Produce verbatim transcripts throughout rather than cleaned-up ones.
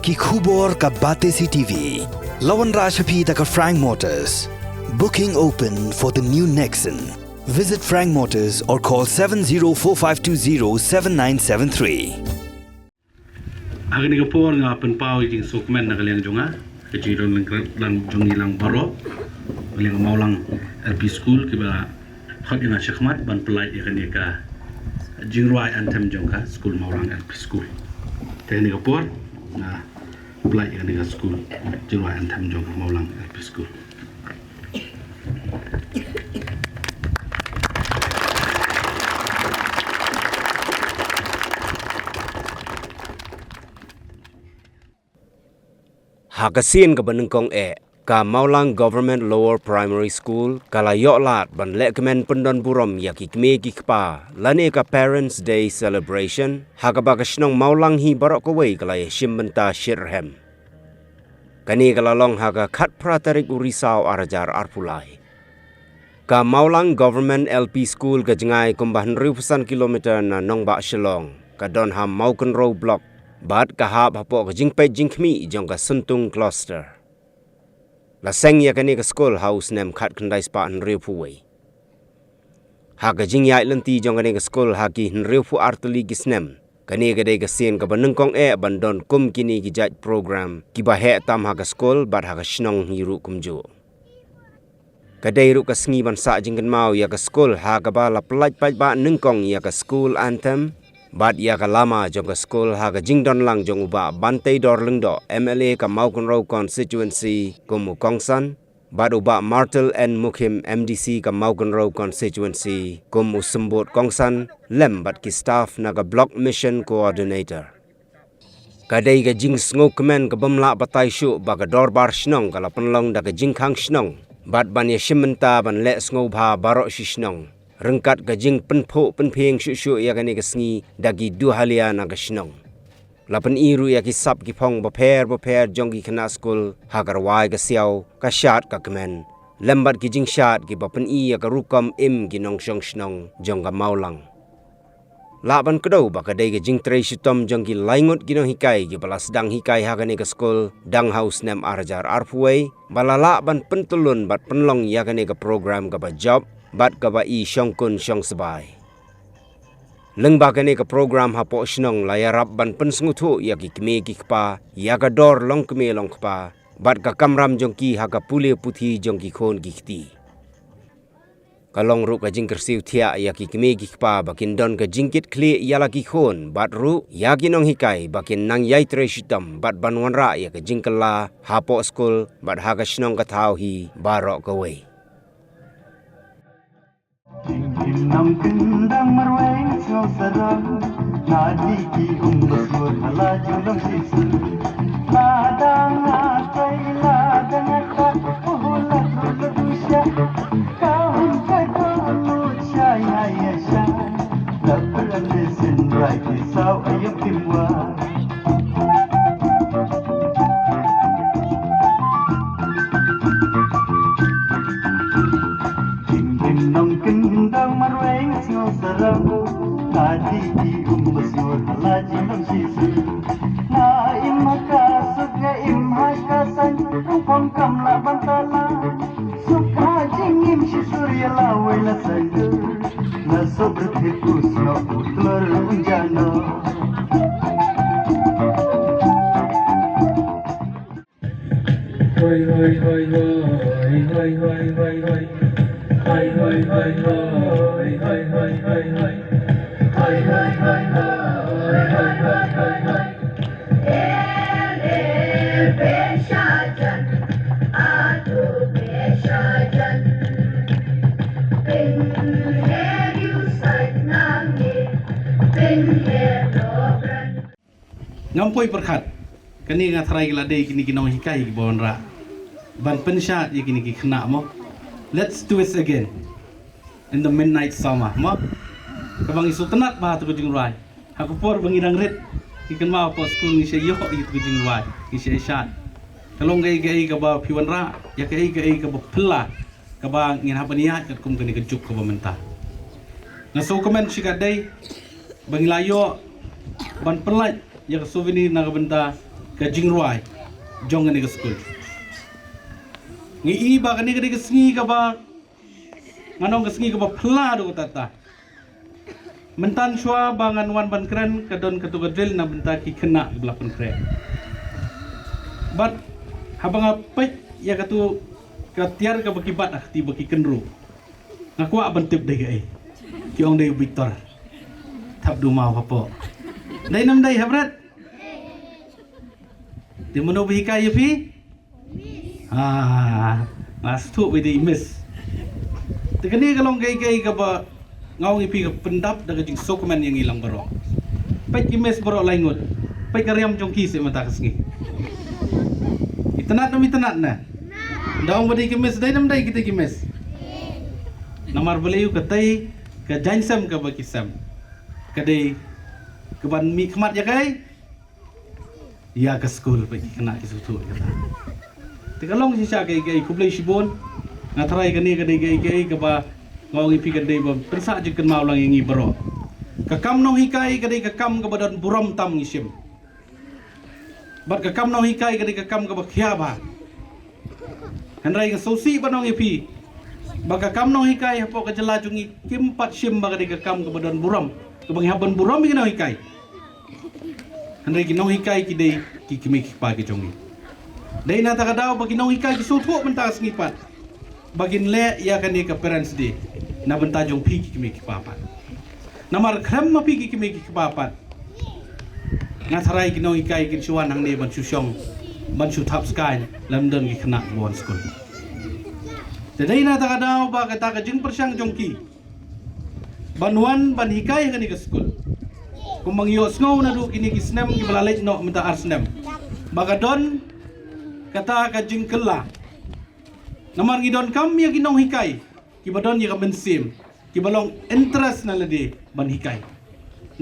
Ki khubor ka Batesi T V. La wanrah sha phi da ka Frank Motors. Booking open for the new Nexon. Visit Frank Motors or call seven zero four five two zero seven nine seven three. Ha kane ka por nga pynpaw ïa ka jingsngewkmen na ka liang jong nga, ka jingdon lang jong ngi lang baroh, ka liang Mawlang L P School, kiba khot ïa nga shakhmat ban pynlait ïa kane ka jingrwai anthem jong ka skul Mawlang L P School. Te ha kane ka por nga pynlait ïa kane ka skul, jingrwai anthem jong ka Mawlang L P School. Ha ka sien kaba nyngkong eh, ka Mawlang Government Lower Primary School ka la ïoh lad ban leh kmen pyndon burom ïa ki kmie ki kpa lane ka Parents' Day Celebration, ha kaba ka shnong Mawlang hi baroh kawei ka la ïashim bynta shitrhem. Kane ka la long ha ka khatphra tarik u Risaw ar hajar arphew lai. Ka Mawlang Government L P School ka jngai kumba hynriewphew san kilometer na nongbah Shillong, ka don ha Mawkynrew Block, bad ka hap hapoh ka jingpeit jingkhmih jong ka Syntung Cluster. La seng ïa kane ka skul ha u snem khatkhyndai spah hynriewphew wei. Ha ka jingïaid lynti jong kane ka skul ha ki hynriewphew ar tylli ki snem, kane ka dei ka sien kaba nyngkong eh ban don kum kine ki jait program kiba heh tam ha ka skul bad ha ka shnong hi ruh kumjuh. Ka dei ruh ka sngi ban sah jingkynmaw ïa ka skul ha kaba la pynlait paidbah nyngkong ïa ka school anthem bad ïa ka lama jong ka skul ha ka jingdon lang jong u Bah Banteidor Lyngdoh, M L A ka Mawkynrew Constituency kum u kongsan, bad u Bah Martel N Mukhim, M D C ka Mawkynrew Constituency kum u symbud kongsan, lem bad ki staff na ka Block Mission Coordinator. Ka dei ka jingsngewkmen ka bym lah batai shuh ba ka dorbar shnong ka la pynlong da ka jingkhang shnong bad ban ïashim bynta ban leh sngewbha baroh shi shnong, ryngkat ka jingpynphuh pynphieng shuh shuh ïa kane ka sngi da ki duhalia na ka shnong. La pyni ruh ïa ki sap ki phong bapher bapher jong ki khynnah skul ha ka rwai ka siaw, ka shad ka kmen, lem bad ki jingshad kiba pyni ïa ka rukom im ki nongshong shnong jong ka Mawlang. Lah ban kdew ba ka dei ka jingtrei shitom jong ki lai ngut ki nonghikai kiba la sdang hikai ha kane ka skul dang ha u snem ar hajar arphew wei, ba la lah ban pyntyllun bad pynlong ïa kane ka program kaba jop bad kaba i shongkun shongsbai. Lyngba kane ka program hapoh shnong la ïarap ban pynsngewthuh ïa ki kmie ki kpa ïa ka dor long kmie long kpa bad ka kamram jong ki ha ka pule puthi jong ki khun ki kti. Ka long ruh ka jingkyrsiew thiah ïa ki kmie ki kpa ba kin don ka jingkitkhlieh ïa la ki khun bad ruh ïa ki nonghikai ba kin nang ïai trei shitom bad ban wanrah ïa ka jingkylla hapoh skul bad ha ka shnong ka thaw hi baroh kawei. Kim kim nang kim dang marwei sngewsarong, na di ki um basur hala jong dong sisur. La dang atai la dang atat, uhu la tru la dusha. Ka hun ka dong lut sha ya ya sha. La pran de sin rai ki saw ayok kim wa. Kim kim nong kim dang marwei sngewsarong, ka di ki um basur hala jingdong shisur. Nga im ha ka suk nga im ha ka saiñ, rukom kam lah ban tala. Suk ha jingim shisur ïa la wei la saiñ dur. Na sob rthit u snoh u tlor un jano. Hoi hoi hoi hoi hoi hoi hoi hoi. Hoi hoi hoi hoi hoi hoi hoi hoi. Hoi hoi hoi hoi hoi hoi hoi hoi. Ngam poi pyrkhat, kane nga tharai ki la dei kine ki nonghikai kiba wanrah ban pynshad ïa kine ki khynnah mo. Let's do it again in the midnight summer mo. Kaba ngi sngewtynnat bha ha katu ka jingrwai. Ha ka por ba ngi dang rit, ngi kynmaw hapoh skul ngi shait ïoh ïa katu ka jingrwai, ngi shait shad. Ka long kaei kaei kaba phi wanrah, ïa kaei kaei kaba phylla, kaba ngin hap ban ïaid katkum kane ka juk kaba mynta. Nga sngewkmen shikatdei ba ngi la ïoh ban pynlait ïa ka souvenir na ka bynta ka jingrwai jong kane ka skul. Ngi i ba kane ka dei ka sngi kaba, ngan ong ka sngi kaba phylla haduh katta katta. Mynta shuwa ba ngan wan ban kren ka don katu ka drill na bynta ki khynnah kiba la pynkhreh. Bad haba nga peit ïa katu ka tiar kaba ki bat ha kti ba ki kynruh, nga kwah ban tip dei kaei. Ki ong dei u Victor. Thap duma hapoh. Dei nam dei ha bret? Te mano ba hikai ïa phi? Ah, nga sngewthuh ba dei i Miss. Te kane ka long kaei kaei kaba nga ong ïa phi ka pyndap da ka jingsngewkmen ïa ngi lang baroh. Peit ki Miss baroh lai ngut. Peit ka riam jong ki seh mynta ka sngi. Itynnad nam itynnad na. Da ong ba dei ki Miss, dei nam dei kita ki Miss? Namar balei? Katei ka jaiñsem kaba ki sem ka dei kaban mih khmat ïa kaei? Ïa ka skul. Peit ki khynnah ki sngewthuh ïa kata. Te ka long shisha kaei kaei, khublei shibun. Nga tharai kane ka dei kaei kaei kaba nga ong ïa phi ka dei ba pynsah jingkynmaw lang ïa ngi baroh. Ka kam nonghikai ka dei ka kam kaba don burom tam ngi shim. Bad ka kam nonghikai ka dei ka kam kaba khia bha. Hynrei nga sngewsih ban ong ïa phi ba ka kam nonghikai hapoh ka jylla jong ngi kim pat shim ba ka dei ka kam kaba don burom, kaba ngi hap ban burom ïa ki nonghikai. Hynrei ki nonghikai ki dei ki kmie ki kpa ki jong ngi. Dei na kata ka daw ba ki nonghikai ki sngewthuh mynta ka sngi pat ba kin leh ïa kane ka Parents' Day na bynta jong phi ki kmie ki kpa pat. Namar khlem ma phi ki kmie ki kpa pat, nga tharai ki nonghikai kin shu wan hangne ban shu shong, ban shu thap skaiñ, lymda ki khynnah ba wan skul. Te dei na kata ka daw ba kata ka jingpyrshang jong ki ban wan ban hikai ha kane ka skul, kumba ngi ïohsngew naduh kine ki snem kiba la leit noh mynta ar snem, ba ka don kata ka jingkylla. Namar ngi donkam ïa ki nonghikai kiba don ïa ka mynsiem, kiba long interest na lade ban hikai.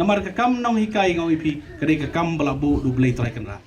Namar ka kam nonghikai nga ong ïa phi ka dei ka kam ba la buh da U Blei Trai Kynrad.